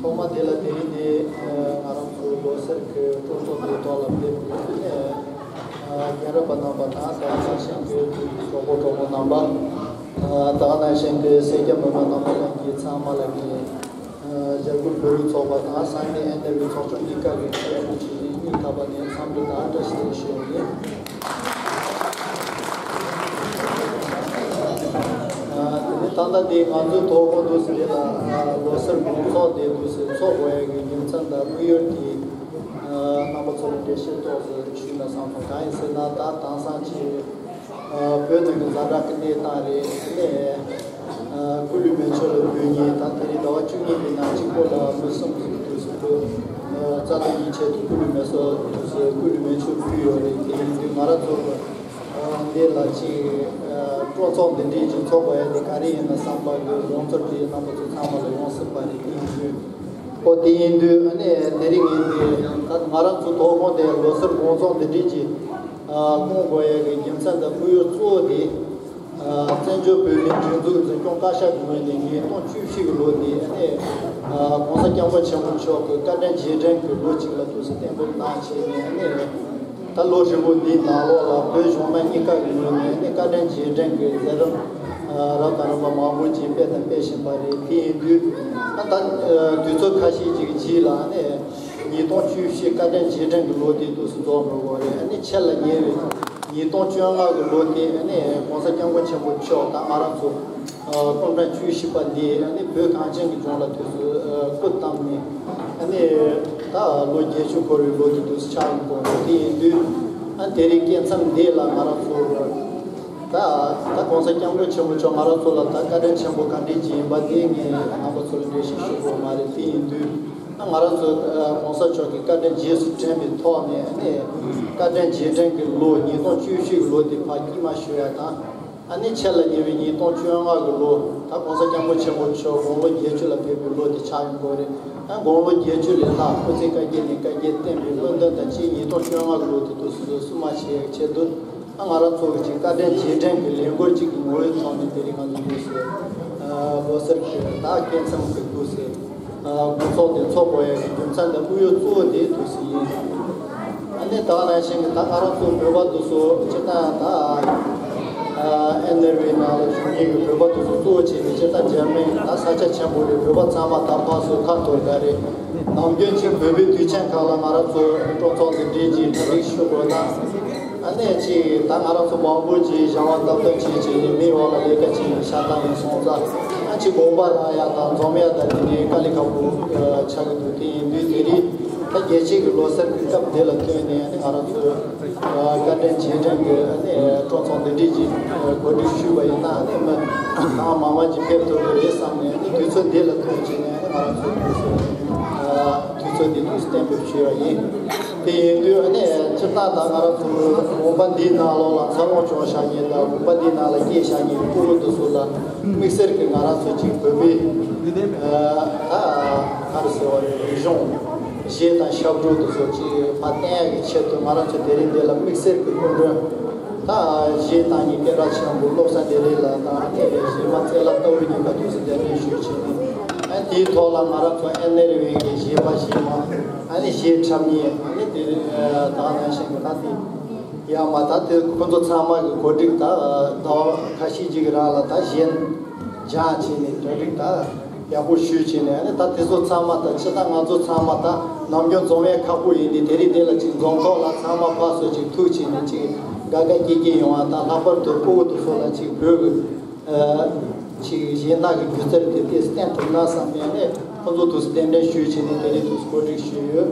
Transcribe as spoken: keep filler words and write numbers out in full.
ཐོག་མ་དེ་ལ་དེ་རིང་འདི་ང་རང་ཚོའི་ལོ་གསར་གྱི་སྤྲོ་ཚོགས་འདིའི་ཐོག་ལ་ཕེབས་པའི་རྒན་རབས་པ་རྣམ་པ་དང་ད་ག་ནང་བཞིན་གྱི་གྲོགས་པོ་གྲོགས་མོ་རྣམ་པ། ད་ག་ནང་བཞིན་གྱི་སེར་སྐྱ་མི་མང་རྣམ་པ་ལྷན་རྒྱས་ཚང་མ་ལ་ངས་རྒྱ་གར་བོད་རིགས་ཚོགས་པ་དང་སང་ཉིན་ཨེ་ན་རི་ཚོགས་ཆུང་གཉིས་ཀ་གི་ཆེད་དུ་ཆེད་སྙིང་ཐག་པ་ནས་འཚམས་འདྲི་དང་བཀྲ་ཤིས་བདེ་ལེགས་ཞུ་ཡ་ཡིན། ཨ། དེ་ནས་ད་ལྟ་འདི་ང་ཚོའི་ཐོག་ཁོངས་འདུག་ཟེར་ལ། ཨ། ལོ་གསར་དགོང་ཚོགས་འདི་འདུག་ཟེར་ཚོགས་དགོས་ཡ་གི་རྒྱུ་མཚན་དང་དམིགས་ཡུལ་དེ། ཨ། རྣམ་པ་ཚོ་ལ་འགྲེལ་བཤད་ཏོག་ཙམ་ཞུས་ན་བསམ་སོང་། གང་ཡིན་ཟེར་ན་ད་དེང་སང་ཅིག་ཨ། བོད་ནང་གི་ཛ་དྲག་གི་གནས་སྟངས་རེད། ཨ་ནི། ཨ། སྐུ་ལུས་མེ་མཆོད་ལ་འབུལ་མཁན་དང་དེ་རིང་ཟླ་བ་བཅུ་གཉིས་པའི་ནང་གཅིག་པོ་ལ་མི་གསུམ་ཟིག་འདུག་ཟེར་དུས། ཨ། རྩ་དོན་གྱི་ཆེད་དུ་སྐུ་ལུས་མེ་སྲོག་འདུག་ཟེར་སྐུ་ལུས་མེ་མཆོད་ཕུལ་ཡོད་རེད། དེ་ཡིན་དུས་ང་རང་ཚོ། ཨ། འདི་ལ་ཅིག་ཨ། སྤྲོ་ཚོགས་འདི་འདྲའི་ཅིག་ཚོགས་དགོས་ཡ་དེ་ག་རེ་ཡིན་ན་བསམ་པ་གི་རང་ཚོར་དེ་རྣམ་པ་ཚོ་ཚང་མ་ལ་ཡོང་སྲིད་པ་རེད། དེ་ཡིན་དུས། ཨོ། དེ་ཡིན་དུས་ཨ་ནི་དེ་རིང་ངས་འདི་ད་ང་རང་ཚོ་ཐོག་ཁོངས་དེ་ལོ་གསར་དགོང་ཚོགས་འདི་འདྲའི་ཅིག་ཨ། སྐོང་དགོས་ཡ་གི་རྒྱུ་མཚན་དང་དམིགས་ཡུལ་གཙོ་བོ་དེ། ཨ། བཙན་བྱོལ་བོད་མིའི་སྒྲིག་འཛུགས་འཛིན་སྐྱོང་བཀའ་ཤག་གི་ངོས་ནས་ཉིས་སྟོང་བཅུ་བཞི་གི་ལོ་འདི་ཨ་ནི། ཨ། ༸གོང་ས་༸སྐྱབས་མགོན་ཆེན་པོ་མཆོག་གི་བཀའ་དྲིན་རྗེས་དྲན་གྱི་ལོ་གཅིག་ལ་དུས་སུ་གཏན་འབེབས་གནང་བྱས་ནས་ཨ་ནི། ད་ལོ་ཧྲིལ་པོ་འདིའི་ནང་ལོགས་ལ་བོད་གཞུང་མང་གཉིས་ཀ་གི་ངོས་ནས་ནི་བཀའ་དྲིན་རྗེས་དྲན་གྱི་མཛད་རིམ་རབ་དང་རིམ་པ་མང་པོ་ཅིག་སྤེལ་དང་སྤེལ་བཞིན་པ་རེད། དེ་ཡིན་དུས་ད་ལྟ་དུས་ཚོད་ཁ་ཤས་ཅིག་གི་རྗེས་ལ་ནི་ཉིས་སྟོང་བཅུ་བཞི་བཀའ་དྲིན་རྗེས་དྲན་གྱི་ལོ་དེ་དུས་སུ་རྫོགས་འགྲོ་གི་རེད། ནི་ཆེད་ལ་ཉེ་བའི་ཉིས་སྟོང་བཅོ་ལྔ་གི་ལོ་དེ་ནི་༸གོང་ས་༸སྐྱབས་མགོན་ཆེན་པོ་མཆོག་དང་ང་རང་ཚོ་སྐུ་ཕྲེང་བཅུ་བཞི་པ་འདི་ནི་བོད་གངས་ཅན་གྱི་ལྗོངས་ལ་དུས་སུ་སྐུ་བལྟམས་ནས་ནི་ད་ལོ་བརྒྱད་ཅུ་འཁོར་བའི་ལོ་དེ་དུས་སུ་ཆགས་ཡོང་གི་རེད། དེ་ཡིན་དུས་ཨ། དེ་རིང་སྐབས་མཚམས་འདི་ལ་ང་རང་ཚོ་ད་ད་༸གོང་ས་༸སྐྱབས་མགོན་ཆེན་པོ་མཆོག་ང་རང་ཚོ་ལ་ད་བཀའ་དྲིན་ཆེན་པོ་ག་འདྲས་ཅིག་ཡིན་པ་དེ་ངས་རྣམ་པ་ཚོ་ལ་འགྲེལ་བཤད་ཞུ་དགོས་མ་རེད། དེ་ཡིན་དུས་ཨ། ང་རང་ཚོ་༸གོང་ས་མཆོག་གི་བཀའ་དྲིན་རྗེས་སུ་དྲན་པའི་ཐོག་ནས་ཨ་ནི་བཀའ་དྲིན་རྗེས་དྲན་གྱི་ལོ་ཉིས་སྟོང་བཅུ་བཞི་གི་ལོ་དེ་ཕར་དཀྱིལ་མ་ཞུ་ཡ་དང་། ཨ་ནི་ཆེད་ལ་ཉེ་བའི་ཉིས་སྟོང་བཅོ་ལྔ་གི་ལོ་ད་༸གོང་ས་༸སྐྱབས་མགོན་ཆེན་པོ་མཆོག་དགུང་ལོ་བརྒྱད་ཅུ་ལ་ཕེབས་པའི་ལོ་དེ་ཆགས་ཡོང་གི་རེད། ཨ། དགུང་ལོ་བརྒྱད་ཅུ་ལས་ལྷག་སྐུ་ཚེ་བསྐལ་བརྒྱར་ནས་བསྐལ་བརྒྱར་བརྟན་པའི་སྨོན་འདུན་དང་བཅས་ཉིས་སྟོང་བཅོ་ལྔ་གི་ལོ་དེ་དུས་སུ་བསུ་མ་བྱེད་ཡག་ཆེད་དུ། ཨ། ང་རང་ཚོ་གི་ཅིག་བཀའ་དྲིན་རྗེས་དྲན་གྱི་ལས་འགུལ་ཅིག་གི་ངོ་བོའི་ཐོག་ནས་དེ་རིང་ང་ཚོ་འདུག་ཟེར། ཨ། ལོ་གསར་གྱི་ད་སྐབས་མཚམས་ཀྱི་འདུག་ཟེར། ཨ། དགོང་ཚོགས་དེ་ཚོགས་དགོས་ཡ་གི་རྒྱུ་མཚན་དང་དམིགས་ཡུལ་གཙོ་བོ་དེ་འདུག་ཟེར་ཡིན། ཨ་ནི་ད་ག་ནང་བཞིན་གྱི་ད་ང་རང་ཚོ་བོད་པ་འདུག་སོ་སྤྱིར་བཏང་ད། ཨ། ཨེ་ན་རི་བའི་ནང་ལ་བཞུགས་མཁན་གྱི་བོད་པ་འདུག་སོ་གཙོ་བོ་བྱས་ནས་སྤྱིར་བཏང་འཇར་མན་ད་ས་ཆ་ཆེན་པོ་རེད། བོད་པ་ཚང་མ་ད་ཕར་ཚུར་ཁ་འཐོར་ད་རེད། ནམ་རྒྱུན་ཅིག་བོད་པའི་དུས་ཆེན་ཁག་ལ་ང་རང་ཚོ་སྤྲོ་ཚོགས་འདི་འདྲའི་ཅིག་གྲ་སྒྲིག་ཞུ་དགོས་ན། ཨ་ནི་ཅིག་ད་ང་རང་ཚོ་མང་པོ་ཅིག་གཞན་པ་སྟབས་སྟབས་བྱེད་ཅིག་མི་འོག་ལ་ལས་ཀ་ཅིག་ཤ་སྟག་ཡིན་སོང་ཙང་། ཨ། ཅིག་དགོངས་པ་རག་ཡ་དང་འཛོམས་ཡ་དང་དེ་འདྲའི་དཀའ་ལས་ཁག་པོ་ཆགས་ཀྱི་འདུག་དེ་ཡིན་དུས་དེ་རིང་ད་རྒྱལ་སྤྱི་གི་ལོ་གསར་གྱི་སྐབས་འདི་ལ་བསྟུན་ནས་ཨ་ནི་ང་རང་ཚོ་བཀའ་དྲིན་རྗེས་དྲན་གྱི་ཨ་ནི་སྤྲོ་ཚོགས་འདི་འདྲའི་ཅིག་གོ་སྒྲིག་ཞུས་པ་ཡིན་ན་ཨ་ནི་མི་གང་མང་མང་ཅིག་ཕེབས་ཐུབ་ཀྱི་རེད་བསམ་ནས་ཨ་ནི་དུས་ཚོད་འདི་ལ་བསྟུན་བྱས་ནས་ཨ་ནི་ང་རང་ཚོ་དུས་ཚོད་འདི་ནས་གཏན་འབེབས་བྱས་པ་ཡིན། དེ་ཡིན་དུས་ཨ་ནི་སྤྱིར་བཏང་ད་ང་རང་ཚོ་དགོན་པ་འདིའི་ནང་ལོགས་ལ་འཚར་ལོངས་བྱུང་བཞག་མཁན་དང་དགོན་པ་འདིའི་ནང་ལ་སྐྱེས་བཞག་མཁན་སྤུ་གུ་དེ་ཚོ་ལ་དམིགས་བསལ་གྱི་ང་རང་ཚོ་ཅིག་བོད་པའི་ཨ་ག་རེ་ཟེར་བ་རེད། རིག་གཞུང་གཞས་དང་ཞབས་བྲོ་དེ་ཚོ་ཅིག་ཕར་བསྟན་ཡག་གི་ཆེད་དུ་ང་རང་ཚོ་དེ་རིང་འདི་ལ་དམིགས་བསལ་གྱི་སྐུ་མགྲོན་ད་གཞས་བཏང་མཁན་སྐད་གྲགས་ཆེན་པོ་བློ་བཟང་བདེ་ལེགས་ལགས་དང་ཨ་ནི་གཞས་མ་རྩེ་ལྷ་ལྟ་བུ་གཉིས་ཀ་དུས་སུ་གདན་འདྲེན་ཞུས་བྱས་ནས་ཨ་ནི་དེའི་ཐོག་ལ་ང་རང་ཚོ་ཨེ་ན་རི་བའི་གི་གཞས་པ་གཞས་མ། ཨ་ནི་གཞས་འཁྲབ་མཁན་ཨ་ནི་དེ་ད་ག་ནང་བཞིན་གྱི་ད་དེ་ཡང་མ་ད་དེ་ཁོ་ཚོ་ཚང་མ་གི་གོ་སྒྲིག་ད་ཟླ་བ་ཁ་ཤས་ཅིག་གི་རིང་ལ་ད་གཞས་སྦྱངས་བྱས་ནས་གྲ་སྒྲིག་ད་ཡག་པོ་ཞུས་བྱས་ནས་ཨ་ནི་ད་དེ་ཚོ་ཚང་མ་ད་ཅི་ད་ང་ཚོ་ཚང་མ་ད་ནམ་རྒྱུན་འཛོམས་ཡས་ཁག་པོ་ཡིན་དུས་དེ་རིང་དེ་ལ་ཅིག་འཛོམས་ཐོག་ལ་ཚང་མ་ཕར་ཚུར་ཅིག་ཐུག་བྱས་ནས་ཅིག་དགའ་དགའ་སྐྱིད་སྐྱིད་ཡོང་བ་དང་ལྷག་པར་དུ་སྤུ་གུ་དེ་ཚོ་ལ་ཅིག་བོད་ཀྱི་ཨ་ཅིག་གཞས་སྣ་གི་སྒྱུ་རྩལ་དེ་དེ་བསྟན་ཐུབ་ན་བསམ་ནས་ཨ་ནི་ཁོ་ཚོ་དུས་སུ་གདན་འདྲེན་ཞུས་བྱས་ནས་དེ་རིང་དུས་སུ་གོ་སྒྲིག་ཞུས་ཡོད།